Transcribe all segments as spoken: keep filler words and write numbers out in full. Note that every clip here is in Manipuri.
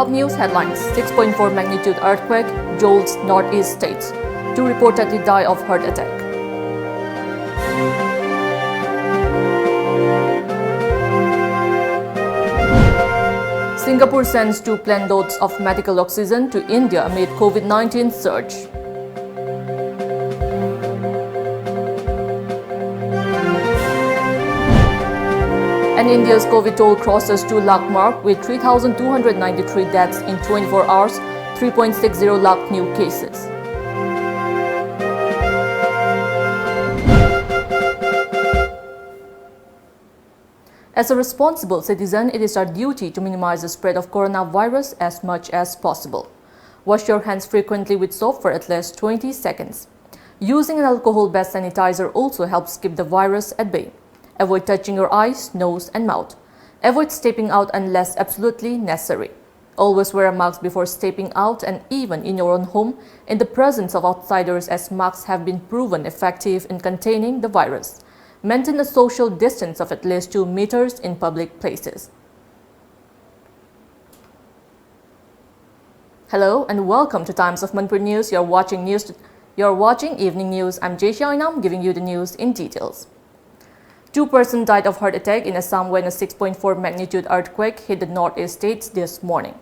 News headlines: six point four magnitude earthquake jolts northeast states. Two reportedly die of heart attack. Singapore sends two plane loads of medical oxygen to India amid COVID nineteen surge. And India's COVID toll crosses two lakh mark with three thousand two hundred ninety-three deaths in twenty-four hours, three point six zero lakh new cases. As a responsible citizen, it is our duty to minimize the spread of coronavirus as much as possible. Wash your hands frequently with soap for at least twenty seconds. Using an alcohol-based sanitizer also helps keep the virus at bay. Avoid touching your eyes, nose, and mouth. Avoid stepping out unless absolutely necessary. Always wear a mask before stepping out and even in your own home in the presence of outsiders, as masks have been proven effective in containing the virus. Maintain a social distance of at least two meters in public places. Hello and welcome to Times of Manipur News. You're watching news. You're watching Evening News. I'm Jesha Inam, giving you the news in details. Two persons died of heart attack in Assam when a six point four magnitude earthquake hit the northeast states this morning.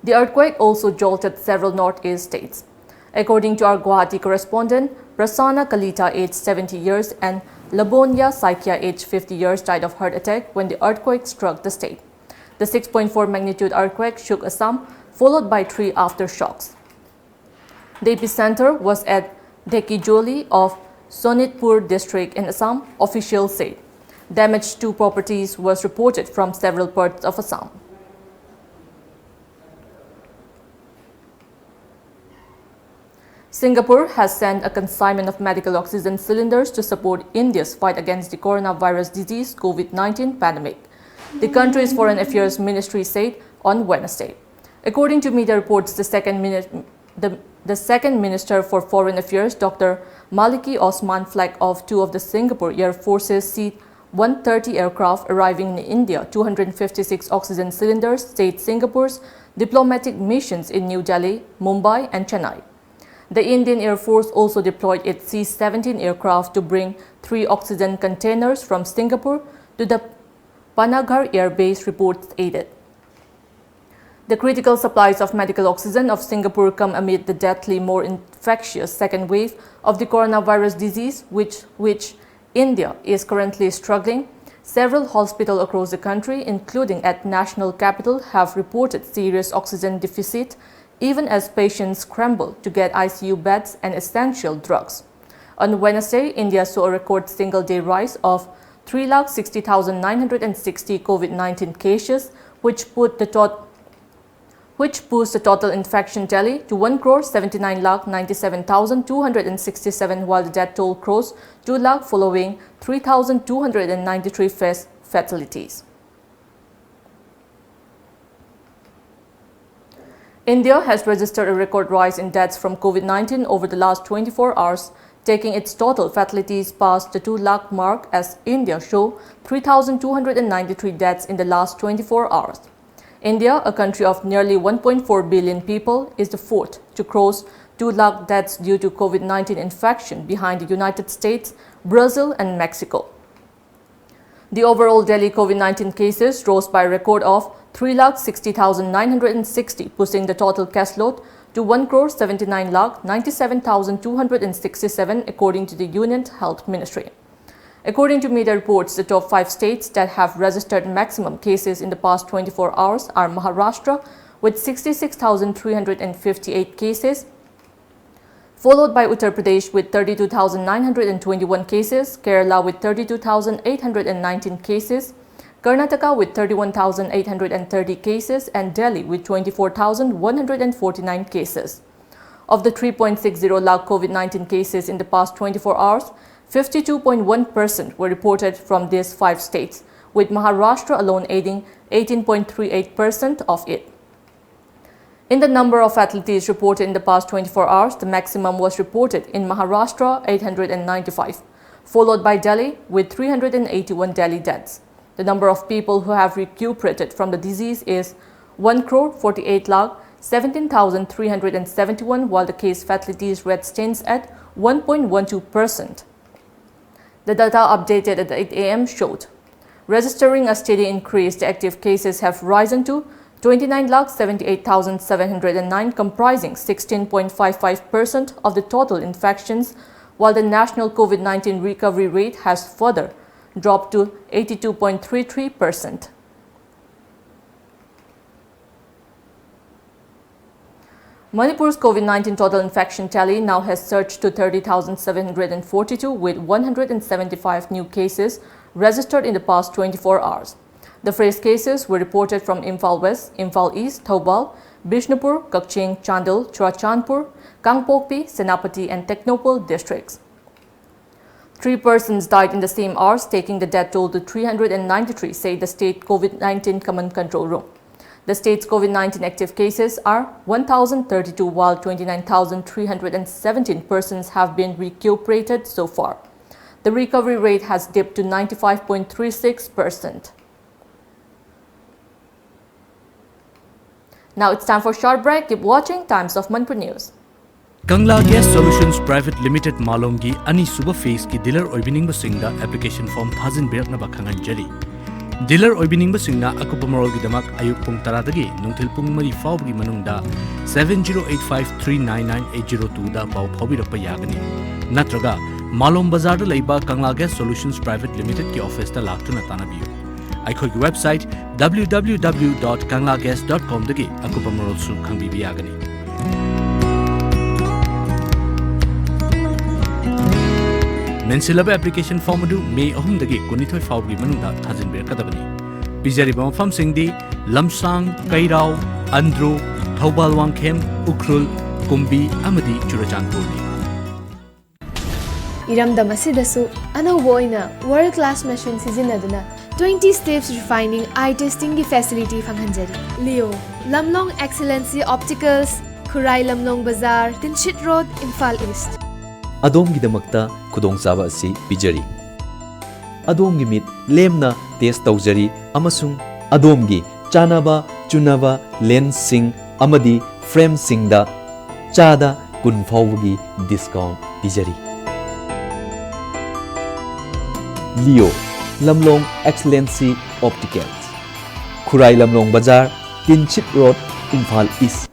The earthquake also jolted several northeast states. According to our Guwahati correspondent, Prasanna Kalita, aged seventy years, and Labonya Saikia, aged fifty years, died of heart attack when the earthquake struck the state. The six point four magnitude earthquake shook Assam, followed by three aftershocks. The epicenter was at Dhekijoli of Sonitpur district in Assam, officials said. Damage to properties was reported from several parts of Assam. Singapore has sent a consignment of medical oxygen cylinders to support India's fight against the coronavirus disease COVID nineteen pandemic, the country's Foreign Affairs Ministry said on Wednesday. According to media reports, the second, mini- the, the second Minister for Foreign Affairs, Doctor Maliki Osman, flagged off two of the Singapore Air Force's C one thirty aircraft arriving in India, two hundred fifty-six oxygen cylinders, stayed Singapore's diplomatic missions in New Delhi, Mumbai, and Chennai. The Indian Air Force also deployed its C seventeen aircraft to bring three oxygen containers from Singapore to the Panagarh Air Base, reports stated. The critical supplies of medical oxygen of Singapore come amid the deadly, more infectious second wave of the coronavirus disease, which, which India is currently struggling. Several hospitals across the country, including at national capital, have reported serious oxygen deficit, even as patients scramble to get I C U beds and essential drugs. On Wednesday, India saw a record single-day rise of three lakh sixty thousand nine hundred and sixty COVID nineteen cases, which put the tot-, which pushed the total infection tally to one crore seventy-nine lakh ninety-seven thousand two hundred and sixty-seven, while the death toll crossed two lakh, following three thousand two hundred and ninety-three fas-, fatalities. India has registered a record rise in deaths from COVID nineteen over the last twenty-four hours, taking its total fatalities past the two lakh mark, as India show three thousand two hundred and ninety-three deaths in the last twenty-four hours. India, a country of nearly one point four billion people, is the fourth to cross two lakh deaths due to COVID nineteen infection, behind the United States, Brazil, and Mexico. The overall Delhi COVID nineteen cases rose by a record of three lakh sixty thousand nine hundred and sixty, pushing the total caseload to one crore seventy-nine lakh ninety-seven thousand two hundred and sixty-seven, according to the Union Health Ministry. According to media reports, the top five states that have registered maximum cases in the past twenty-four hours are Maharashtra with sixty-six thousand three hundred and fifty-eight cases, followed by Uttar Pradesh with thirty-two thousand nine hundred and twenty-one cases, Kerala with thirty-two thousand eight hundred and nineteen cases, Karnataka with thirty-one thousand eight hundred and thirty cases, and Delhi with twenty-four thousand one hundred and forty-nine cases. Of the three point six zero lakh COVID nineteen cases in the past twenty-four hours, fifty-two point one percent were reported from these five states, with Maharashtra alone adding eighteen point three eight percent of it. In the number of fatalities reported in the past twenty-four hours, the maximum was reported in Maharashtra, eight hundred and ninety-five, followed by Delhi with three hundred and eighty-one daily deaths. The number of people who have recuperated from the disease is one crore forty-eight lakh seventeen thousand three hundred and seventy-one, while the case fatalities rate stands at one point one two percent. The data updated at eight a m showed, registering a steady increase, the active cases have risen to twenty-nine lakh seventy-eight thousand seven hundred and nine, comprising sixteen point five five percent of the total infections, while the national COVID nineteen recovery rate has further dropped to eighty-two point three three percent. Manipur's COVID nineteen total infection tally now has surged to thirty thousand seven hundred and forty-two, with one hundred and seventy-five new cases registered in the past twenty-four hours. The fresh cases were reported from Imphal West, Imphal East, Thoubal, Bishnupur, Kakching, Chandel, Churachandpur, Kangpokpi, Senapati, and Tengnoupal districts. Three persons died in the same hours, taking the death toll to three hundred and ninety-three, said the state COVID nineteen Command Control Room. The state's COVID nineteen active cases are one thousand thirty-two, while twenty-nine thousand three hundred and seventeen persons have been recuperated so far. The recovery rate has dipped to ninety-five point three six percent. Now it's time for a short break. Keep watching Times of Manipur News. Kangla Gas Solutions Private Limited ꯃꯥꯂꯣꯝꯒꯤ ꯑꯅꯤꯁꯨꯕ phase ꯀꯤ dealer ꯑꯣꯏꯕꯤꯅꯤꯡꯕꯁꯤꯡꯗ application form ꯊꯥꯖꯤꯟꯕꯤꯔꯛꯅꯕ ꯈꯪꯍꯟꯖꯔꯤ꯫ Dealer ꯑꯣꯏꯕꯤꯅꯤꯡꯕꯁꯤꯡꯅ ꯑꯀꯨꯞꯄ ꯃꯔꯣꯜꯒꯤꯗꯃꯛ ꯑꯌꯨꯛ ꯄꯨꯡ ꯇꯔꯥꯗꯒꯤ ꯅꯨꯡꯊꯤꯜ ꯄꯨꯡ ꯃꯔꯤ ꯐꯥꯎꯕꯒꯤ ꯃꯅꯨꯡꯗ seven zero eight five three nine nine eight zero two ꯗ ꯄꯥꯎ ꯐꯥꯎꯕꯤꯔꯛꯄ ꯌꯥꯒꯅꯤ, ꯅꯠꯇ꯭ꯔꯒ ꯃꯥꯂꯣꯝ ꯕꯖꯥꯔꯗ ꯂꯩꯕ Kangla Gas Solutions Private Limited ꯀꯤ office ꯇ ꯂꯥꯛꯇꯨꯅ ꯇꯥꯟꯅꯕꯤꯌꯨ꯫ ꯑꯩꯈꯣꯏꯒꯤ website W W W dot kangla gas dot com ꯗꯒꯤ ꯑꯀꯨꯞꯄ ꯃꯔꯣꯜꯁꯨ ꯈꯪꯕꯤꯕ ꯌꯥꯒꯅꯤ꯫ ꯃꯦꯟꯁꯤꯜꯂꯕ application form ꯑꯗꯨ ꯃꯦ ꯑꯍꯨꯝꯗꯒꯤ ꯀꯨꯟꯅꯤꯊꯣꯏ ꯐꯥꯎꯕꯒꯤ ꯃꯅꯨꯡꯗ ꯊꯥꯖꯤꯟꯕꯤꯔꯛꯀꯗꯕꯅꯤ꯫ ꯄꯤꯖꯔꯤꯕ ꯃꯐꯝꯁꯤꯡꯗꯤ ꯂꯝꯁꯥꯡ, ꯀꯩꯔꯥꯎ, ꯑꯟꯗ꯭ꯔꯣ, ꯊꯧꯕꯥꯜ ꯋꯥꯡꯈꯦꯝ, ꯎꯈ꯭ꯔꯨꯜ, ꯀꯨꯝꯕꯤ ꯑꯃꯗꯤ ꯆꯨꯔꯆꯥꯟꯄꯨꯔꯅꯤ꯫ ꯏꯔꯝꯗꯝ ꯑꯁꯤꯗꯁꯨ ꯑꯅꯧꯕ ꯑꯣꯏꯅ world class machine ꯁꯤꯖꯤꯟꯅꯗꯨꯅ twenty steps refining eye testing ꯒꯤ facility ꯐꯪꯍꯟꯖꯔꯤ꯫ Leo, Lamlong Excellency Opticals, Khurai Lamlong Bazar, Tinshit Road, Imphal East. ꯑꯗꯣꯝꯒꯤꯗꯃꯛꯇ ꯈꯨꯗꯣꯡꯆꯥꯕ ꯑꯁꯤ ꯄꯤꯖꯔꯤ꯫ ꯑꯗꯣꯝꯒꯤ ꯃꯤꯠ ꯂꯦꯝꯅ ꯇꯦꯁ ꯇꯧꯖꯔꯤ ꯑꯃꯁꯨꯡ ꯑꯗꯣꯝꯒꯤ ꯆꯥꯅꯕ ꯆꯨꯅꯕ ꯂꯦꯟꯁꯁꯤꯡ ꯑꯃꯗꯤ ꯐ꯭ꯔꯦꯝꯁꯤꯡꯗ ꯆꯥꯗ ꯀꯨꯟ ꯐꯥꯎꯕꯒꯤ ꯗꯤꯁꯀꯥꯎꯟ ꯄꯤꯖꯔꯤ꯫ ꯂꯤꯑꯣ, ꯂꯝꯂꯣꯡ ꯑꯦꯛꯁꯂꯦꯟꯁꯤ ꯑꯣꯞꯇꯤꯀꯦꯜꯁ, ꯈꯨꯔꯥꯏ ꯂꯝꯂꯣꯡ ꯕꯖꯥꯔ, Tinsid road, Imphal is.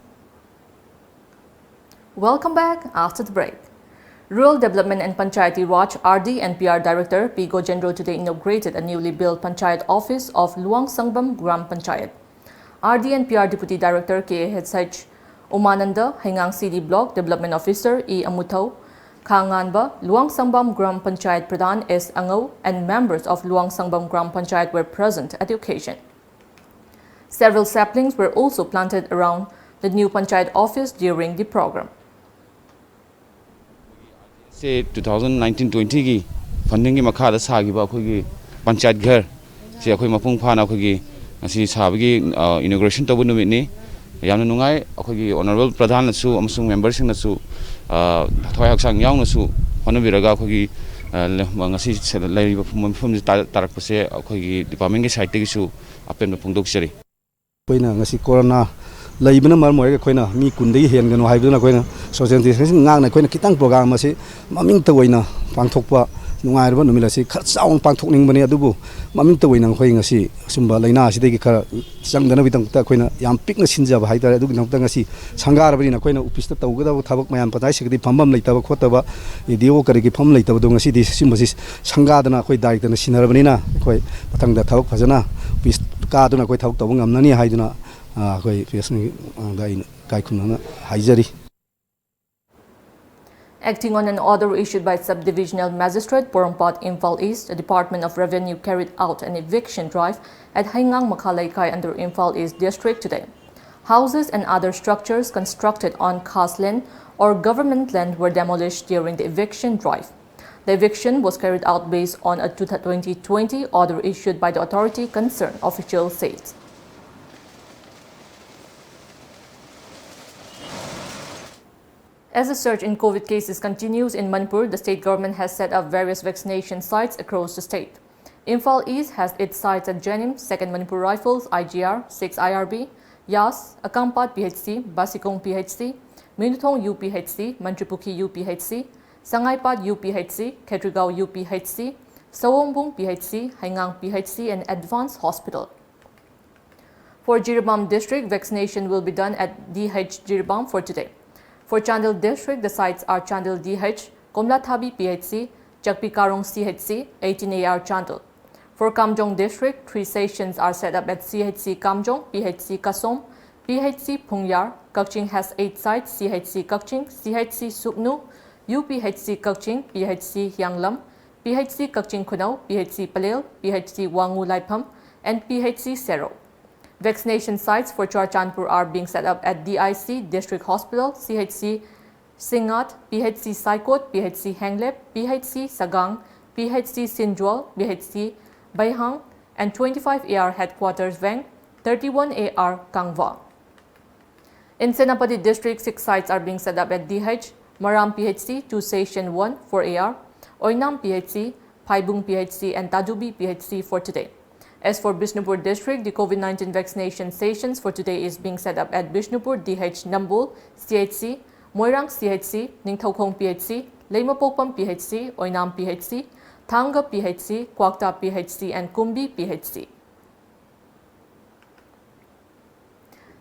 Welcome back after the break. Rural Development and Panchayati Raj, R D and P R Director P Gojendro today inaugurated a newly built Panchayat office of Luang Sangbam Gram Panchayat. R D and P R Deputy Director K H H Umananda, Heingang C D Block Development Officer E Amuthou, Khanganba, Luang Sangbam Gram Panchayat Pradhan S Angou, and members of Luang Sangbam Gram Panchayat were present at the occasion. Several saplings were also planted around the new Panchayat office during the program. Say two thousand nineteen ꯇ꯭ꯋꯦꯟꯇꯤꯒꯤ ꯐꯟꯗꯤꯡꯒꯤ ꯃꯈꯥꯗ ꯁꯥꯈꯤꯕ ꯑꯩꯈꯣꯏꯒꯤ ꯄꯟꯆꯥꯌꯠ ꯘꯔ ꯁꯤ ꯑꯩꯈꯣꯏ ꯃꯄꯨꯡ ꯐꯥꯅ ꯑꯩꯈꯣꯏꯒꯤ ꯉꯁꯤ ꯁꯥꯕꯒꯤ ꯏꯅꯣꯒ꯭ꯔꯦꯁꯟ ꯇꯧꯕ ꯅꯨꯃꯤꯠꯅꯤ꯫ ꯌꯥꯝꯅ ꯅꯨꯡꯉꯥꯏ꯫ ꯑꯩꯈꯣꯏꯒꯤ ꯑꯣꯅꯔꯦꯕꯜ ꯄ꯭ꯔꯙꯥꯟꯅꯁꯨ ꯑꯃꯁꯨꯡ ꯃꯦꯝꯕꯔꯁꯤꯡꯅꯁꯨ ꯊꯋꯥꯏ ꯍꯛꯆꯥꯡ ꯌꯥꯎꯅꯁꯨ ꯍꯣꯠꯅꯕꯤꯔꯒ ꯑꯩꯈꯣꯏꯒꯤ ꯉꯁꯤ ꯂꯩꯔꯤꯕ ꯃꯐꯝꯁꯤ ꯇꯥꯔꯛꯄꯁꯦ ꯑꯩꯈꯣꯏꯒꯤ ꯗꯤꯄꯥꯔꯠꯃꯦꯟꯒꯤ ꯁꯥꯏꯠꯇꯒꯤꯁꯨ ꯑꯄꯦꯟꯕ ꯐꯣꯡꯗꯣꯛꯆꯔꯤ꯫ ꯑꯩꯈꯣꯏꯅ ꯉꯁꯤ ꯀꯣꯔꯣꯅꯥ ꯂꯩꯕꯅ ꯃꯔꯝ ꯑꯣꯏꯔꯒ ꯑꯩꯈꯣꯏꯅ ꯃꯤ ꯀꯨꯟꯗꯒꯤ ꯍꯦꯟꯒꯅꯨ ꯍꯥꯏꯕꯗꯨꯅ ꯑꯩꯈꯣꯏꯅ ꯁꯣꯁꯤꯌꯦꯜ ꯗꯤꯁꯇꯦꯟꯁꯤꯡ ꯉꯥꯛꯅ ꯑꯩꯈꯣꯏꯅ ꯈꯤꯇꯪ ꯄ꯭ꯔꯣꯒ꯭ꯔꯥꯝ ꯑꯁꯤ ꯃꯃꯤꯡꯇ ꯑꯣꯏꯅ ꯄꯥꯡꯊꯣꯛꯄ ꯅꯨꯡꯉꯥꯏꯔꯕ ꯅꯨꯃꯤꯠ ꯑꯁꯤ ꯈꯔ ꯆꯥꯎꯅ ꯄꯥꯡꯊꯣꯛꯅꯤꯡꯕꯅꯤ꯫ ꯑꯗꯨꯕꯨ ꯃꯃꯤꯡꯇ ꯑꯣꯏꯅ ꯑꯩꯈꯣꯏ ꯉꯁꯤ ꯑꯁꯨꯝꯕ ꯂꯥꯏꯅꯥ ꯑꯁꯤꯗꯒꯤ ꯈꯔ ꯆꯪꯗꯅꯕꯒꯤꯗꯃꯛꯇ ꯑꯩꯈꯣꯏꯅ ꯌꯥꯝ ꯄꯤꯛꯅ ꯁꯤꯟꯖꯕ ꯍꯥꯏꯇꯥꯔꯦ꯫ ꯑꯗꯨꯒꯤꯗꯃꯛꯇ ꯉꯁꯤ ꯁꯪꯒꯥꯔꯕꯅꯤꯅ ꯑꯩꯈꯣꯏꯅ ꯑꯣꯐꯤꯁꯇ ꯇꯧꯒꯗꯕ ꯊꯕꯛ ꯃꯌꯥꯝ ꯄꯟꯆꯥꯌꯠ ꯁꯦꯀ꯭ꯔꯦꯇꯔꯤ ꯐꯝꯐꯝ ꯂꯩꯇꯕ ꯈꯣꯠꯇꯕ, ꯏ ꯗꯤ ꯑꯣ ꯀꯔꯤꯒꯤ ꯐꯝꯐꯝ ꯂꯩꯇꯕꯗꯣ ꯉꯁꯤꯗꯤ ꯁꯤꯒꯨꯝꯕꯁꯤ ꯁꯪꯒꯥꯗꯅ ꯑꯩꯈꯣꯏ ꯗꯥꯏꯔꯦꯛꯇꯔꯅ ꯁꯤꯟꯅꯔꯕꯅꯤꯅ ꯑꯩꯈꯣꯏ ꯃꯊꯪꯗ ꯊꯕꯛ ꯐꯖꯅ ꯑꯣꯐꯤꯁ ꯀꯥꯗꯨꯅ ꯑꯩꯈꯣꯏ ꯊꯕꯛ ꯇꯧꯕ ꯉꯝꯅꯅꯤ ꯍꯥꯏꯗꯨꯅ ꯑꯩꯈꯣꯏ ꯄ꯭ꯔꯦꯁ ꯃꯤꯠ ꯃꯥꯡꯗ ꯑꯩꯅ ꯏꯀꯥꯏ ꯈꯨꯝꯅꯅ ꯍꯥꯏꯖꯔꯤ꯫ Acting on an order issued by Subdivisional Magistrate Porompat, Imphal East, the Department of Revenue carried out an eviction drive at Heingang Makha Leikai under Imphal East District today. Houses and other structures constructed on khas land or government land were demolished during the eviction drive. The eviction was carried out based on a twenty twenty order issued by the authority concerned, official said. As the surge in COVID cases continues in Manipur, the state government has set up various vaccination sites across the state. Imphal East has its sites at Jenim, Second Manipur Rifles, I G R, six I R B, Yas, Akampat P H C, Basikong P H C, Minuthong U P H C, Mantripukhi U P H C, Sangaipat U P H C, Khetrigao U P H C, Sawongbung P H C, Haingang P H C, and Advanced Hospital. For Jiribam district, vaccination will be done at D H Jiribam for today. For Chandel district, the sites are Chandel D H, Komlathabi P H C, Chakpikarong C H C, eighteen A R Chandel. For Kamjong district, three stations are set up at C H C Kamjong, P H C Kasom, P H C Phungyar. Kakching has eight sites: C H C Kakching, C H C Suknu, U P H C Kakching, P H C Hianglam, P H C Kakching Khunau, P H C Palel, P H C Wangu Laipham, and P H C Sero. Vaccination sites for Churachandpur are being set up at D I C District Hospital, C H C Singngat, P H C Saikot, P H C Henglep, P H C Sagang, P H C Sinjwal, P H C Baihang, and twenty-five A R Headquarters Veng, thirty-one A R Kangwa. In Senapati district, six sites are being set up at D H, Maram P H C, two station, one, four A R, Oinam P H C, Phaibung P H C, and Tadubi P H C for today. As for Bishnupur district, the COVID nineteen vaccination stations for today is being set up at Bishnupur D H, Nambol C H C, Moirang C H C, Ningthoukhong P H C, Leimapokpam P H C, Oinam P H C, Thanga P H C, Kwakta P H C, and Kumbi P H C.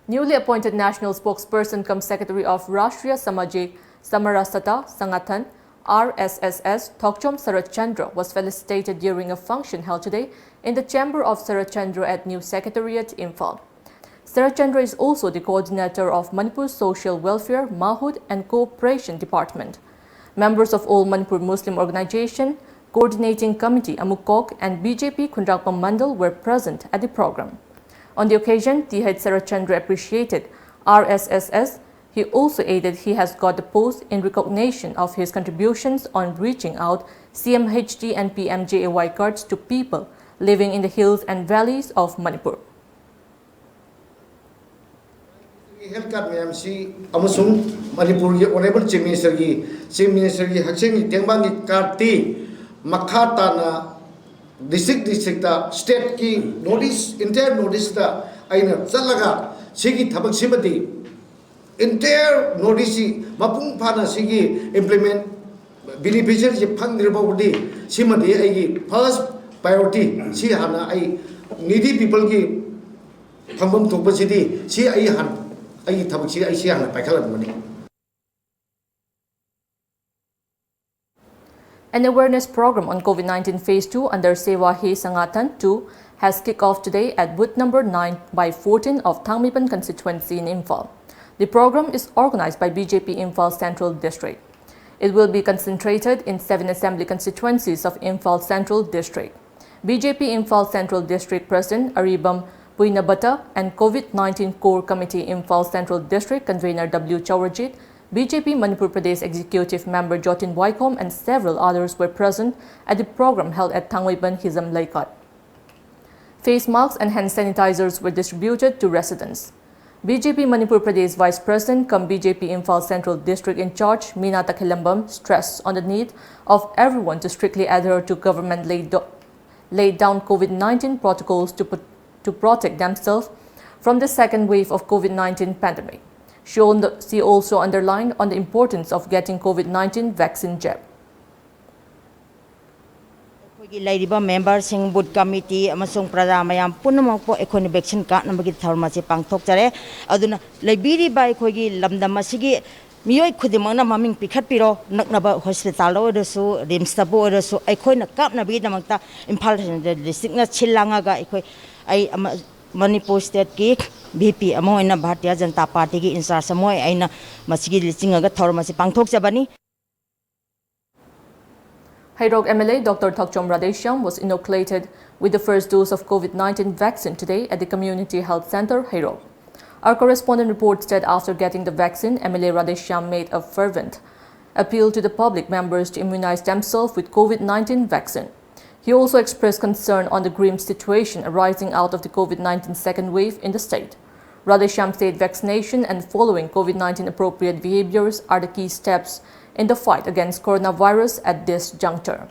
Newly appointed National Spokesperson cum Secretary of Rashtriya Samajik Samarasata Sangathan, R S S S, Thokchom Sarat Chandra, was felicitated during a function held today in the chamber of Sarat Chandra at New Secretariat, Imphal. Sarat Chandra is also the coordinator of Manipur Social Welfare, Mahut and Cooperation Department. Members of All Manipur Muslim Organization Coordinating Committee, AMUCOC, and B J P Khundrakpam Mandal were present at the program. On the occasion, T H Sarat Chandra appreciated R S S S. He also added he has got the post in recognition of his contributions on reaching out C M H G and P M J A Y cards to people living in the hills and valleys of Manipur. Health card ꯃꯌꯥꯝꯁꯤ ꯑꯃꯁꯨꯡ ꯃꯅꯤꯄꯨꯔꯒꯤ Honourable Chief Minister ꯒꯤ, Chief Minister ꯒꯤ ꯍꯛꯁꯦꯜꯒꯤ ꯇꯦꯡꯕꯥꯡꯒꯤ card ꯇꯤ ꯃꯈꯥ ꯇꯥꯅ district district ꯇ, state ꯀꯤ North East, entire North East ꯇ ꯑꯩꯅ ꯆꯠꯂꯒ ꯁꯤꯒꯤ ꯊꯕꯛꯁꯤꯃꯗꯤ entire North East ꯁꯤ ꯃꯄꯨꯡ ꯐꯥꯅ ꯁꯤꯒꯤ implement, beneficiary ꯁꯤ ꯐꯪꯗ꯭ꯔꯤꯕ ꯐꯥꯎꯕꯗꯤ ꯁꯤꯃꯗꯤ ꯑꯩꯒꯤ first priority꯫ ꯁꯤ ꯍꯥꯟꯅ ꯑꯩ needy people ꯒꯤ ꯐꯪꯐꯝ ꯊꯣꯛꯄꯁꯤꯗꯤ ꯁꯤ ꯑꯩ ꯍꯥꯟ-, ꯑꯩꯒꯤ ꯊꯕꯛꯁꯤ ꯑꯩ ꯁꯤ ꯍꯥꯟꯅ ꯄꯥꯏꯈꯠꯂꯝꯒꯅꯤ꯫ An awareness program on COVID nineteen Phase two under Seva Hi Sangathan two has kicked off today at booth number nine by fourteen of Thangmeiban constituency in Imphal. The program is organized by B J P Imphal Central District. It will be concentrated in seven assembly constituencies of Imphal Central District. B J P Imphal Central District President Aribam Puinabata and COVID nineteen Core Committee Imphal Central District Convener W Chaurajit, B J P Manipur Pradesh Executive Member Jotin Waikhom and several others were present at the program held at Thangmeiban Hizam Leikat. Face masks and hand sanitizers were distributed to residents. B J P Manipur Pradesh Vice President cum B J P Imphal Central District in charge Meena Takhelambam stressed on the need of everyone to strictly adhere to government laid, do- laid down COVID nineteen protocols to, pro- to protect themselves from the second wave of COVID nineteen pandemic. She, on- she also underlined on the importance of getting COVID nineteen vaccine jab. ꯑꯩꯈꯣꯏꯒꯤ ꯂꯩꯔꯤꯕ member ꯁꯤꯡ, booth committee ꯑꯃꯁꯨꯡ ꯄ꯭ꯔꯖꯥ ꯃꯌꯥꯝ ꯄꯨꯝꯅꯃꯛꯄꯨ ꯑꯩꯈꯣꯏꯅ vaccine ꯀꯥꯞꯅꯕꯒꯤ ꯊꯧꯔꯝ ꯑꯁꯤ ꯄꯥꯡꯊꯣꯛꯆꯔꯦ꯫ ꯑꯗꯨꯅ ꯂꯩꯕꯤꯔꯤꯕ ꯑꯩꯈꯣꯏꯒꯤ ꯂꯝꯗꯝ ꯑꯁꯤꯒꯤ ꯃꯤꯑꯣꯏ ꯈꯨꯗꯤꯡꯃꯛꯅ ꯃꯃꯤꯡ ꯄꯤꯈꯠꯄꯤꯔꯣ, ꯅꯛꯅꯕ hospital ꯗ ꯑꯣꯏꯔꯁꯨ, RIMS ꯇꯕꯨ ꯑꯣꯏꯔꯁꯨ꯫ ꯑꯩꯈꯣꯏꯅ ꯀꯥꯞꯅꯕꯒꯤꯗꯃꯛꯇ ꯏꯝꯐꯥꯜ Central District ꯅ ꯁꯤꯜ ꯂꯥꯡꯉꯒ ꯑꯩꯈꯣꯏ, ꯑꯩ ꯑꯃ, ꯃꯅꯤꯄꯨꯔ state ꯀꯤ V P ꯑꯃ ꯑꯣꯏꯅ ꯚꯥꯔꯇꯤꯌ ꯖꯅꯇꯥ ꯄꯥꯔꯇꯤꯒꯤ in charge ꯑꯃ ꯑꯣꯏ ꯑꯩꯅ ꯃꯁꯤꯒꯤ ꯂꯤꯆꯤꯡꯉꯒ ꯊꯧꯔꯝ ꯑꯁꯤ ꯄꯥꯡꯊꯣꯛꯆꯕꯅꯤ꯫ Heirok M L A Doctor Thakchom Radheshyam was inoculated with the first dose of COVID nineteen vaccine today at the Community Health Centre, Heirok. Our correspondent reports that after getting the vaccine, M L A Radheshyam made a fervent appeal to the public members to immunize themselves with COVID nineteen vaccine. He also expressed concern on the grim situation arising out of the COVID nineteen second wave in the state. Radheshyam said vaccination and following COVID nineteen appropriate behaviors are the key steps in the fight against coronavirus at this juncture.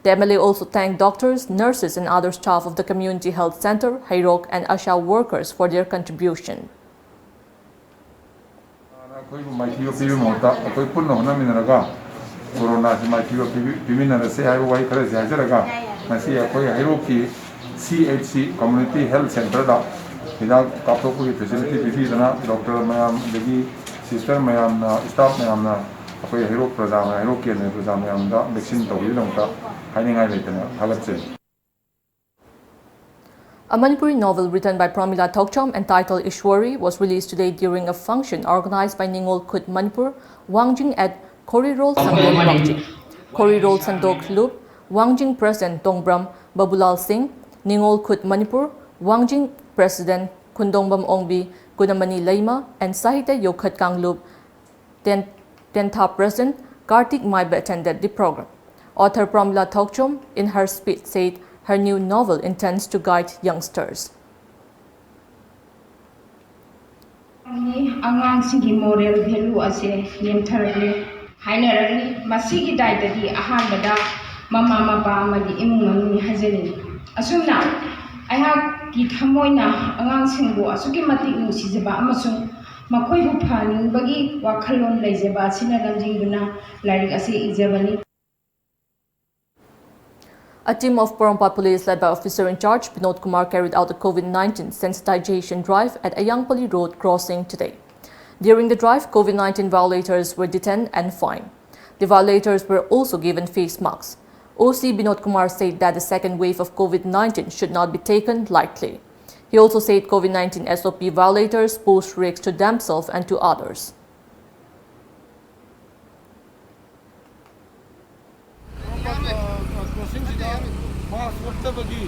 The M L A also thanked doctors, nurses, and other staff of the Community Health Center, Heirok, and ASHA workers for their contribution. ꯑꯩꯈꯣꯏꯕꯨ ꯃꯥꯏꯊꯤꯕ ꯄꯤꯕꯒꯤ ꯃꯍꯨꯠꯇ ꯑꯩꯈꯣꯏ ꯄꯨꯟꯅ ꯍꯣꯠꯅꯃꯤꯟꯅꯔꯒ ꯀꯣꯔꯣꯅꯥꯁꯤ ꯃꯥꯏꯊꯤꯕ ꯄꯤꯕꯤ- ꯄꯤꯃꯤꯟꯅꯔꯁꯦ ꯍꯥꯏꯕ ꯋꯥꯍꯩ ꯈꯔꯁꯦ ꯍꯥꯏꯖꯔꯒ, ꯉꯁꯤ ꯑꯩꯈꯣꯏ ꯍꯩꯔꯣꯛꯀꯤ C H C Community Health Centerꯗ ꯍꯤꯗꯥꯛ ꯀꯥꯞꯊꯣꯛꯄꯒꯤ facility ꯄꯤꯕꯤꯗꯅ, doctor ꯃꯌꯥꯝ ꯑꯗꯒꯤ sister ꯃꯌꯥꯝꯅ, staff ꯃꯌꯥꯝꯅ ꯑꯩꯈꯣꯏ ꯍꯩꯔꯣꯛ ꯄ꯭ꯔꯖꯥ, ꯍꯩꯔꯣꯛ ꯀꯦꯟꯗ꯭ꯔꯒꯤ ꯄ꯭ꯔꯖꯥ ꯃꯌꯥꯝꯗ vaccine ꯇꯧꯕꯒꯤꯗꯃꯛꯇ ꯍꯥꯏꯅꯤꯡꯉꯥꯏ ꯂꯩꯇꯅ ꯊꯥꯒꯠꯆꯔꯤ꯫ A Manipuri novel written by Pramila Thokchom entitled Ishwari was released today during a function organized by Ningol Khut Manipur Wangjing at Khorirol Sangdok Wangjing. Khorirol Sangdok Lup Wangjing President Tongbram Babulal Singh, Ningol Khut Manipur Wangjing President Khundongbam Ongbi Gunamani Leima, and Sahitya Yokhat Kanglup Ten- Tentha President Kartik Maiba attended the program. Author Pramila Thokchom, in her speech, said her new novel intends to guide youngsters. ꯑꯉꯥꯡꯁꯤꯡꯒꯤ moral value ꯑꯁꯦ ꯅꯦꯝꯊꯔꯛꯂꯦ ꯍꯥꯏꯅꯔꯛꯂꯤ꯫ ꯃꯁꯤꯒꯤ ꯗꯥꯏꯇꯗꯤ ꯑꯍꯥꯟꯕꯗ ꯃꯃꯥ ꯃꯄꯥ ꯑꯃꯗꯤ ꯏꯃꯨꯡ ꯃꯅꯨꯡꯅꯤ ꯍꯥꯏꯖꯅꯤꯡꯏ꯫ ꯑꯁꯨꯝꯅ ꯑꯩꯍꯥꯛꯀꯤ ꯊꯃꯣꯏꯅ ꯑꯉꯥꯡꯁꯤꯡꯕꯨ ꯑꯁꯨꯛꯀꯤ ꯃꯇꯤꯛ ꯅꯨꯡꯁꯤꯖꯕ ꯑꯃꯁꯨꯡ ꯃꯈꯣꯏꯕꯨ ꯐꯍꯟꯅꯤꯡꯕꯒꯤ ꯋꯥꯈꯜꯂꯣꯟ ꯂꯩꯖꯕ ꯑꯁꯤꯅ ꯂꯝꯖꯤꯡꯗꯨꯅ ꯂꯥꯏꯔꯤꯛ ꯑꯁꯤ ꯏꯖꯕꯅꯤ꯫ A team of Porompat Police, led by Officer in Charge Binod Kumar, carried out a COVID nineteen sensitization drive at Ayangpalli Road crossing today. During the drive, COVID nineteen violators were detained and fined. The violators were also given face masks. O C Binod Kumar said that the second wave of COVID nineteen should not be taken lightly. He also said COVID nineteen S O P violators pose risks to themselves and to others. ꯀ꯭ꯔꯣꯁꯤꯡꯁꯤꯗ ꯃꯥꯁ ꯎꯞꯇꯕꯒꯤ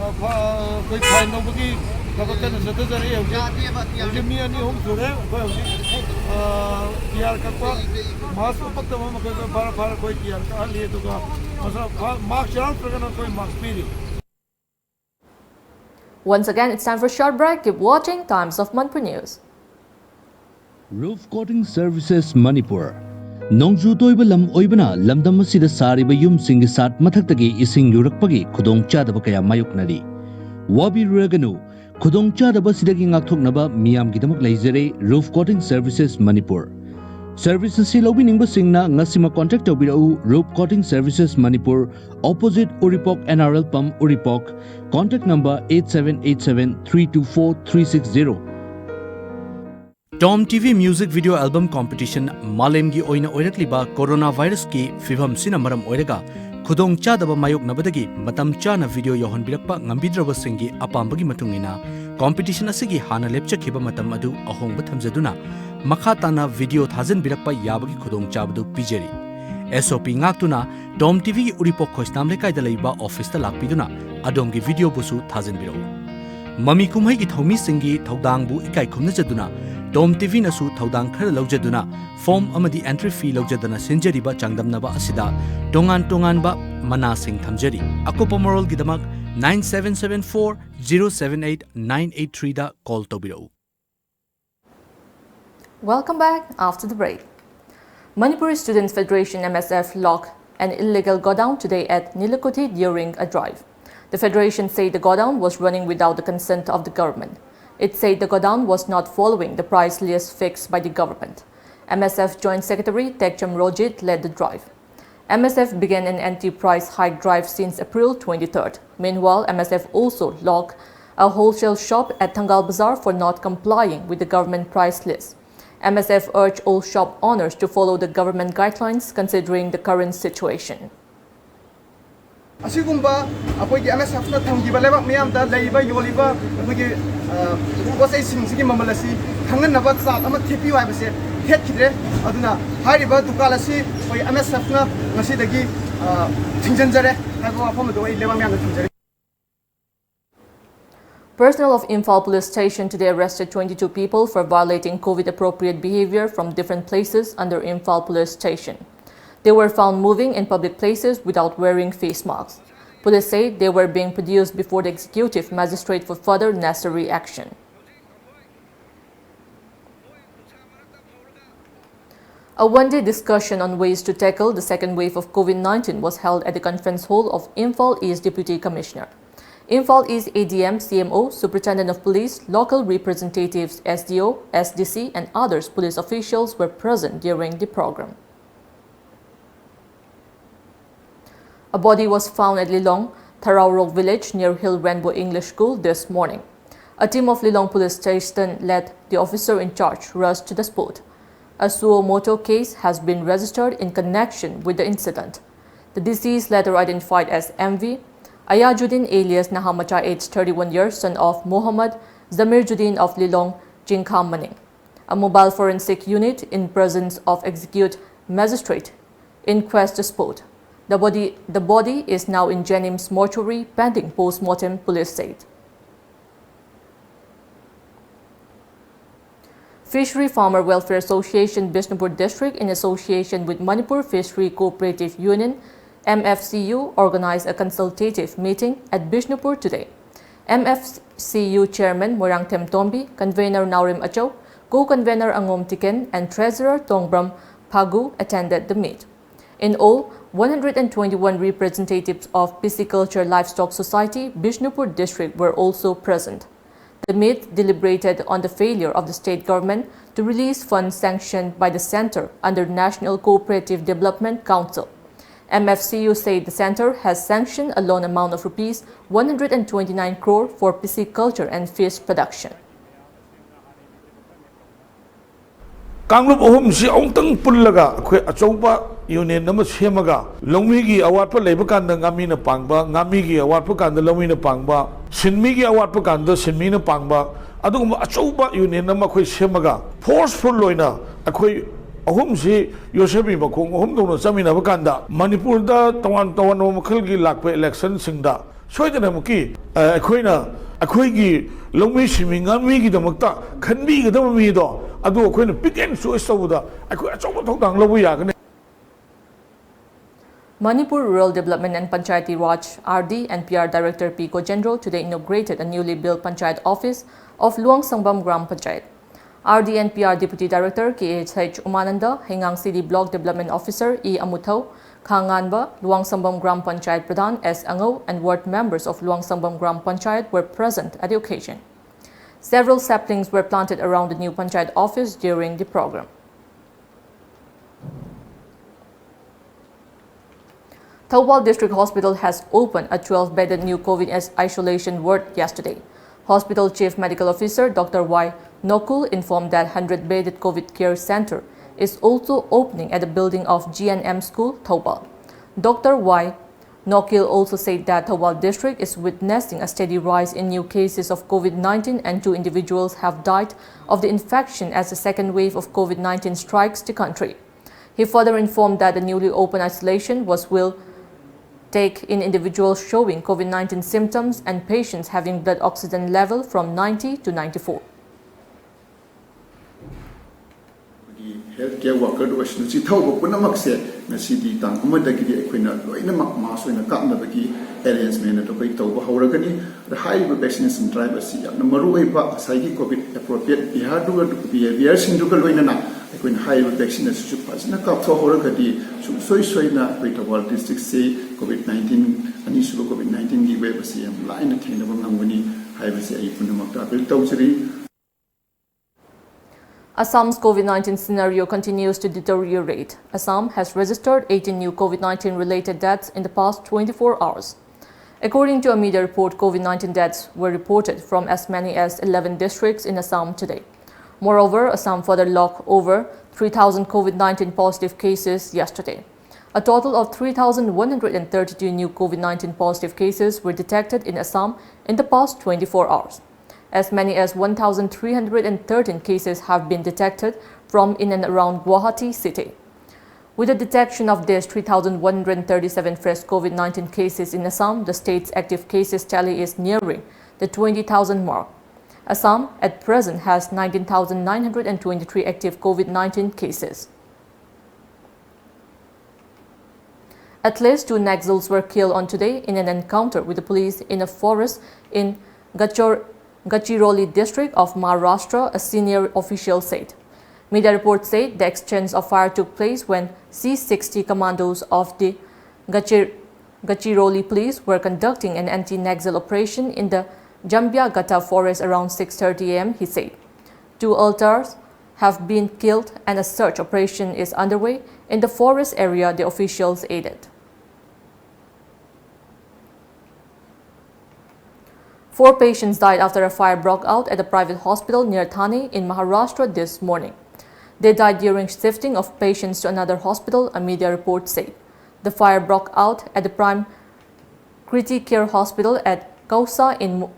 ꯑꯩꯈꯣꯏ ꯐꯥꯏꯟ ꯂꯧꯕꯒꯤ ꯊꯕꯛ ꯀꯟꯅ ꯆꯠꯊꯖꯔꯤ꯫ ꯍꯧꯖꯤꯛ ꯍꯧꯖꯤꯛ ꯃꯤ ꯑꯅꯤ ꯑꯍꯨꯝ ꯁꯨꯔꯦ ꯑꯩꯈꯣꯏ ꯍꯧꯖꯤꯛ ꯇꯤ ꯑꯥꯔ ꯀꯛꯄ꯫ ꯃꯥꯁ ꯎꯞꯄꯛꯇꯕ ꯃꯈꯩ ꯑꯩꯈꯣꯏ ꯐꯥꯔ ꯐꯥꯔ ꯑꯩꯈꯣꯏ ꯇꯤ ꯑꯥꯔ ꯀꯛꯍꯜꯂꯤ꯫ ꯑꯗꯨꯒ ꯃꯥꯁ ꯌꯥꯎꯔꯛꯇ꯭ꯔꯒꯅ ꯑꯩꯈꯣꯏ ꯃꯥꯁ ꯄꯤꯔꯤ꯫ Once again, it's time for a short break. Keep watching Times of Manipur News. Roof Coating Services Manipur. ꯅꯣꯡꯖꯨ ꯇꯣꯏꯕ ꯂꯝ ꯑꯣꯏꯕꯅ ꯂꯝꯗꯝ ꯑꯁꯤꯗ ꯁꯥꯔꯤꯕ ꯌꯨꯝꯁꯤꯡꯒꯤ ꯁꯥꯠ ꯃꯊꯛꯇꯒꯤ ꯏꯁꯤꯡ ꯌꯨꯔꯛꯄꯒꯤ ꯈꯨꯗꯣꯡꯆꯥꯗꯕ ꯀꯌꯥ ꯃꯥꯌꯣꯛꯅꯔꯤ꯫ ꯋꯥꯕꯤꯔꯨꯔꯒꯅꯨ, ꯈꯨꯗꯣꯡꯆꯥꯗꯕ ꯑꯁꯤꯗꯒꯤ ꯉꯥꯛꯊꯣꯛꯅꯕ ꯃꯤꯌꯥꯝꯒꯤꯗꯃꯛ ꯂꯩꯖꯔꯦ Roof Coating Services Manipur. Service ꯑꯁꯤ ꯂꯧꯕꯤꯅꯤꯡꯕꯁꯤꯡꯅ ꯉꯁꯤꯃꯛ contact ꯇꯧꯕꯤꯔꯛꯎ Roof Coating Services Manipur, opposite Uripok N R L Pump, Uripok. Contact number eight seven eight seven three two four three six zero. Tom T V Music Video Album Competition. ꯃꯥꯂꯦꯝꯒꯤ ꯑꯣꯏꯅ ꯑꯣꯏꯔꯛꯂꯤꯕ ꯀꯣꯔꯣꯅꯥ ꯚꯥꯏꯔꯁꯀꯤ ꯐꯤꯚꯝꯁꯤꯅ ꯃꯔꯝ ꯑꯣꯏꯔꯒ ꯈꯨꯗꯣꯡꯆꯥꯗꯕ ꯃꯥꯌꯣꯛꯅꯕꯗꯒꯤ ꯃꯇꯝ ꯆꯥꯅ ꯚꯤꯗꯤꯑꯣ ꯌꯧꯍꯟꯕꯤꯔꯛꯄ ꯉꯝꯕꯤꯗ꯭ꯔꯕꯁꯤꯡꯒꯤ ꯑꯄꯥꯝꯕꯒꯤ ꯃꯇꯨꯡ ꯏꯟꯅ, ꯀꯣꯝꯄꯤꯇꯤꯁꯟ ꯑꯁꯤꯒꯤ ꯍꯥꯟꯅ ꯂꯦꯞꯆꯈꯤꯕ ꯃꯇꯝ ꯑꯗꯨ ꯑꯍꯣꯡꯕ ꯊꯝꯖꯗꯨꯅ, ꯃꯈꯥ ꯇꯥꯅ ꯚꯤꯗꯤꯑꯣ ꯊꯥꯖꯤꯟꯕꯤꯔꯛꯄ ꯌꯥꯕꯒꯤ ꯈꯨꯗꯣꯡꯆꯥꯕꯗꯨ ꯄꯤꯖꯔꯤ꯫ S O P ꯉꯥꯛꯇꯨꯅ Tom T V ꯒꯤ ꯎꯔꯤꯄꯣꯛ ꯈꯣꯏꯁꯅꯥꯝ ꯂꯩꯀꯥꯏꯗ ꯂꯩꯕ ꯑꯣꯐꯤꯁꯇ ꯂꯥꯛꯄꯤꯗꯨꯅ ꯑꯗꯣꯝꯒꯤ ꯚꯤꯗꯤꯑꯣꯕꯨꯁꯨ ꯊꯥꯖꯤꯟꯕꯤꯔꯛꯎ꯫ ꯃꯃꯤ ꯀꯨꯝꯍꯩꯒꯤ ꯊꯧꯃꯤꯁꯤꯡꯒꯤ ꯊꯧꯗꯥꯡꯕꯨ ꯏꯀꯥꯏ ꯈꯨꯝꯅꯖꯗꯨꯅ, Tom T V ꯅꯁꯨ ꯊꯧꯗꯥꯡ ꯈꯔ ꯂꯧꯖꯗꯨꯅ, ꯐꯣꯝ ꯑꯃꯗꯤ ꯑꯦꯟꯇ꯭ꯔꯤ ꯐꯤ ꯂꯧꯖꯗꯅ ꯁꯤꯟꯖꯔꯤꯕ ꯆꯥꯡꯗꯝꯅꯕ ꯑꯁꯤꯗ ꯇꯣꯉꯥꯟ ꯇꯣꯉꯥꯟꯕ ꯃꯅꯥꯁꯤꯡ ꯊꯝꯖꯔꯤ꯫ ꯑꯀꯨꯞꯄ ꯃꯔꯣꯜꯒꯤꯗꯃꯛ nine seven seven four zero seven eight nine eight three ꯗ ꯀꯣꯜ ꯇꯧꯕꯤꯔꯛꯎ꯫ Welcome back after the break. Manipur Students Federation, M S F, locked an illegal godown today at Nilakuthi during a drive. The federation said the godown was running without the consent of the government. It said the godown was not following the price list fixed by the government. M S F Joint Secretary Tekcham Rojit led the drive. M S F began an anti-price hike drive since April twenty-third. Meanwhile, M S F also locked a wholesale shop at Thangal Bazaar for not complying with the government price list. M S F urged all shop owners to follow the government guidelines considering the current situation. ꯑꯁꯤꯒꯨꯝꯕ ꯑꯩꯈꯣꯏꯒꯤ M S F ꯅ ꯊꯝꯈꯤꯕ ꯂꯩꯕꯥꯛ ꯃꯤꯌꯥꯝꯗ ꯂꯩꯔꯤꯕ ꯌꯣꯜꯂꯤꯕ ꯑꯩꯈꯣꯏꯒꯤ ꯄꯣꯠ ꯆꯩꯁꯤꯡꯁꯤꯒꯤ ꯃꯃꯜ ꯑꯁꯤ ꯈꯪꯍꯟꯅꯕ ꯆꯥꯔꯠ ꯑꯃ ꯊꯦꯠꯄꯤꯌꯨ ꯍꯥꯏꯕꯁꯦ ꯊꯦꯠꯈꯤꯗ꯭ꯔꯦ꯫ ꯑꯗꯨꯅ ꯍꯥꯏꯔꯤꯕ ꯗꯨꯀꯥꯟ ꯑꯁꯤ ꯑꯩꯈꯣꯏ M S F ꯅ ꯉꯁꯤꯗꯒꯤ ꯊꯤꯡꯖꯤꯟꯖꯔꯦ ꯍꯥꯏꯕ ꯋꯥꯐꯝ ꯑꯗꯨ ꯑꯩ ꯂꯩꯕꯥꯛ ꯃꯤꯌꯥꯝꯗ ꯊꯝꯖꯔꯤ꯫ Personnel of Imphal Police Station today arrested twenty-two people for violating COVID-appropriate behavior from different places under Imphal Police Station. They were found moving in public places without wearing face masks. Police say they were being produced before the executive magistrate for further necessary action. A one-day discussion on ways to tackle the second wave of COVID nineteen was held at the conference hall of Imphal East Deputy Commissioner. Imphal East A D M, C M O, Superintendent of Police, local representatives, S D O, S D C, and others police officials were present during the program. A body was found at Lilong, Tharaurok village near Hill Rainbow English School this morning. A team of Lilong Police Station led the officer in charge rush to the spot. A suo moto case has been registered in connection with the incident. The deceased, later identified as M V Ayajuddin alias Nahamacha, aged thirty-one years, son of Mohammad Zamirjuddin of Lilong, Jingkha Maning. A mobile forensic unit in presence of executive magistrate inquest spot. The body, the body is now in Jennings mortuary pending post-mortem, police said. Fishery Farmer Welfare Association Bishnupur District, in association with Manipur Fishery Cooperative Union, M F C U, organized a consultative meeting at Bishnupur today. M F C U Chairman Moirangthem Tombi, Convener Naorem Achou, Co-Convener Angom Tiken, and Treasurer Tongbram Phagu attended the meet. In all, one hundred and twenty-one representatives of Pisciculture Livestock Society, Bishnupur District, were also present. The meet deliberated on the failure of the state government to release funds sanctioned by the centre under National Cooperative Development Council. M F C U said the centre has sanctioned a loan amount of rupees one hundred and twenty-nine crore for pisciculture and fish production. ꯀꯥꯡꯂꯨꯞ ꯑꯍꯨꯝꯁꯤ ꯑꯃꯨꯛꯇꯪ ꯄꯨꯜꯂꯒ ꯑꯩꯈꯣꯏ ꯑꯆꯧꯕ ꯌꯨꯅꯤꯌꯟ ꯑꯃ ꯁꯦꯝꯃꯒ, ꯂꯧꯃꯤꯒꯤ ꯑꯋꯥꯠꯄ ꯂꯩꯕ ꯀꯥꯟꯗ ꯉꯥꯃꯤꯅ ꯄꯥꯡꯕ, ꯉꯥꯃꯤꯒꯤ ꯑꯋꯥꯠꯄ ꯀꯥꯟꯗ ꯂꯧꯃꯤꯅ ꯄꯥꯡꯕ, ꯁꯤꯟꯃꯤꯒꯤ ꯑꯋꯥꯠꯄ ꯀꯥꯟꯗ ꯁꯤꯟꯃꯤꯅ ꯄꯥꯡꯕ, ꯑꯗꯨꯒꯨꯝꯕ ꯑꯆꯧꯕ ꯌꯨꯅꯤꯌꯟ ꯑꯃ ꯑꯩꯈꯣꯏ ꯁꯦꯝꯃꯒ, ꯐꯣꯔꯁꯐꯨꯜ ꯑꯣꯏꯅ ꯑꯩꯈꯣꯏ ꯑꯍꯨꯝꯁꯤ ꯌꯣꯠꯁꯕꯤ ꯃꯈꯣꯡ ꯑꯍꯨꯝ ꯇꯧꯅ ꯆꯠꯃꯤꯟꯅꯕ ꯀꯥꯟꯗ, ꯃꯅꯤꯄꯨꯔꯗ ꯇꯣꯉꯥꯟ ꯇꯣꯉꯥꯟꯕ ꯃꯈꯜꯒꯤ ꯂꯥꯛꯄ ꯏꯂꯦꯛꯁꯟꯁꯤꯡꯗ ꯁꯣꯏꯗꯅꯃꯛꯀꯤ, ꯑ, ꯑꯩꯈꯣꯏꯅ ꯑꯩꯈꯣꯏꯒꯤ ꯂꯧꯃꯤ ꯁꯤꯟꯃꯤ ꯉꯥꯃꯤꯒꯤꯗꯃꯛꯇ ꯈꯟꯕꯤꯒꯗꯕ ꯃꯤꯗꯣ, ꯑꯗꯨ ꯑꯩꯈꯣꯏꯅ pick and choice ꯇꯧꯕꯗ ꯑꯩꯈꯣꯏ ꯑꯆꯧꯕ ꯊꯧꯗꯥꯡ ꯂꯧꯕ ꯌꯥꯒꯅꯤ꯫ Manipur Rural Development and Panchayati Raj, R D and P R Director P Gojendro today inaugurated a newly built Panchayat office of Luang Sambam Gram Panchayat. R D and P R Deputy Director K H H Umananda, Heingang City Block Development Officer E Amuthou, Khanganba, Luang Sambam Gram Panchayat Pradhan S Angou, and ward members of Luang Sambam Gram Panchayat were present at the occasion. Several saplings were planted around the new Panchayat office during the program. Thoubal District Hospital has opened a twelve-bedded new COVID isolation ward yesterday. Hospital Chief Medical Officer Doctor Y Nokul informed that hundred-bedded COVID care center is also opening at the building of G N M School, Thoubal. Doctor Y Nokil also said that Thoubal District is witnessing a steady rise in new cases of COVID nineteen and two individuals have died of the infection as the second wave of COVID nineteen strikes the country. He further informed that the newly opened isolation was will take in individuals showing COVID nineteen symptoms and patients having blood oxygen level from ninety to ninety-four. ꯑꯩꯈꯣꯏꯒꯤ health care worker ꯑꯣꯏꯁꯅꯨ, ꯁꯤ ꯊꯧꯕ ꯄꯨꯝꯅꯃꯛꯁꯦ ꯉꯁꯤꯗꯤ ꯇꯥꯡ ꯑꯃꯗꯒꯤꯗꯤ ꯑꯩꯈꯣꯏꯅ ꯂꯣꯏꯅꯃꯛ mask ꯑꯣꯏꯅ ꯀꯥꯞꯅꯕꯒꯤ arrangement ꯑꯗꯨ ꯑꯩꯈꯣꯏ ꯇꯧꯕ ꯍꯧꯔꯒꯅꯤ꯫ ꯑꯗ ꯍꯥꯏꯔꯤꯕ vaccination drive ꯑꯁꯤ ꯌꯥꯝꯅ ꯃꯔꯨ ꯑꯣꯏꯕ, ꯉꯁꯥꯏꯒꯤ COVID appropriate behaviorꯗꯨꯒ, behaviourꯁꯤꯡꯗꯨꯒ ꯂꯣꯏꯅꯅ ꯑꯩꯈꯣꯏꯅ ꯍꯥꯏꯔꯤꯕ vaccine ꯑꯁꯤꯁꯨ ꯐꯖꯅ ꯀꯥꯞꯊꯣꯛꯍꯧꯔꯒꯗꯤ ꯁꯨꯡꯁꯣꯏ ꯁꯣꯏꯗꯅ ꯑꯩꯈꯣꯏ ꯊꯧꯕꯥꯜ districtꯁꯤ COVID nineteen, ꯑꯅꯤꯁꯨꯕ COVID nineteenꯒꯤ wave ꯑꯁꯤ ꯌꯥꯝ ꯂꯥꯏꯅ ꯊꯦꯡꯅꯕ ꯉꯝꯒꯅꯤ ꯍꯥꯏꯕꯁꯤ ꯑꯩ ꯄꯨꯝꯅꯃꯛꯇ appeal ꯇꯧꯖꯔꯤ꯫ Assam's COVID nineteen scenario continues to deteriorate. Assam has registered eighteen new COVID nineteen related deaths in the past twenty-four hours. According to a media report, COVID nineteen deaths were reported from as many as eleven districts in Assam today. Moreover, Assam further logged over three thousand COVID nineteen positive cases yesterday. A total of three thousand one hundred and thirty-two new COVID nineteen positive cases were detected in Assam in the past twenty-four hours. As many as one thousand three hundred and thirteen cases have been detected from in and around Guwahati city. With the detection of these three thousand one hundred thirty-seven fresh COVID nineteen cases in Assam, the state's active cases tally is nearing the twenty thousand mark. Assam at present has nineteen thousand nine hundred and twenty-three active COVID nineteen cases. At least two Naxals were killed on today in an encounter with the police in a forest in Gachor-, Gadchiroli district of Maharashtra, a senior official said. Media reports said the exchange of fire took place when C sixty commandos of the Gachir-, Gadchiroli police were conducting an anti-Naxal operation in the Jambiagata forest around six thirty a m, he said. Two altars have been killed and a search operation is underway in the forest area, the officials added. Four patients died after a fire broke out at a private hospital near Thane in Maharashtra this morning. They died during shifting of patients to another hospital, a media report said. The fire broke out at the Prime Kriti Care Hospital at Kausa in Mu-,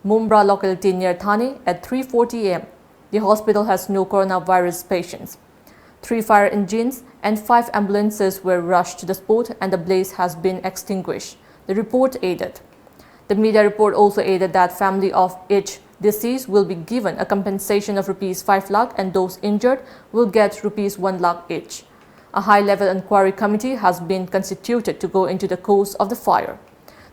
Mumbra locality near Thane at three forty a m. The hospital has no coronavirus patients. Three fire engines and five ambulances were rushed to the spot and the blaze has been extinguished, the report added. The media report also added that family of each deceased will be given a compensation of rupees five lakh and those injured will get rupees one lakh each. A high-level inquiry committee has been constituted to go into the cause of the fire.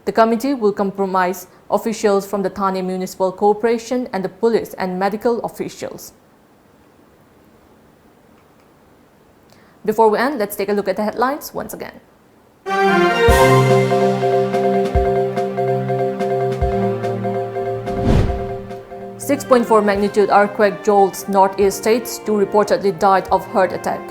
The committee will comprise officials from the Thane Municipal Corporation and the police and medical officials. Before we end, let's take a look at the headlines once again. Six point four magnitude earthquake jolts northeast states, two reportedly died of heart attack.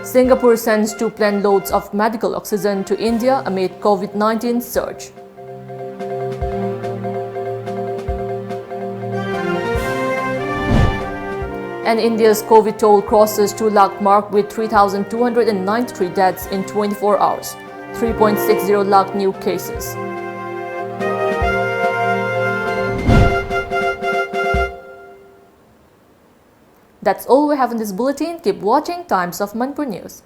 Singapore sends two plane loads of medical oxygen to India amid COVID nineteen surge. And India's COVID toll crosses two lakh mark with three thousand two hundred and ninety-three deaths in twenty-four hours, three point six zero lakh new cases. That's all we have in this bulletin. Keep watching Times of Manipur News.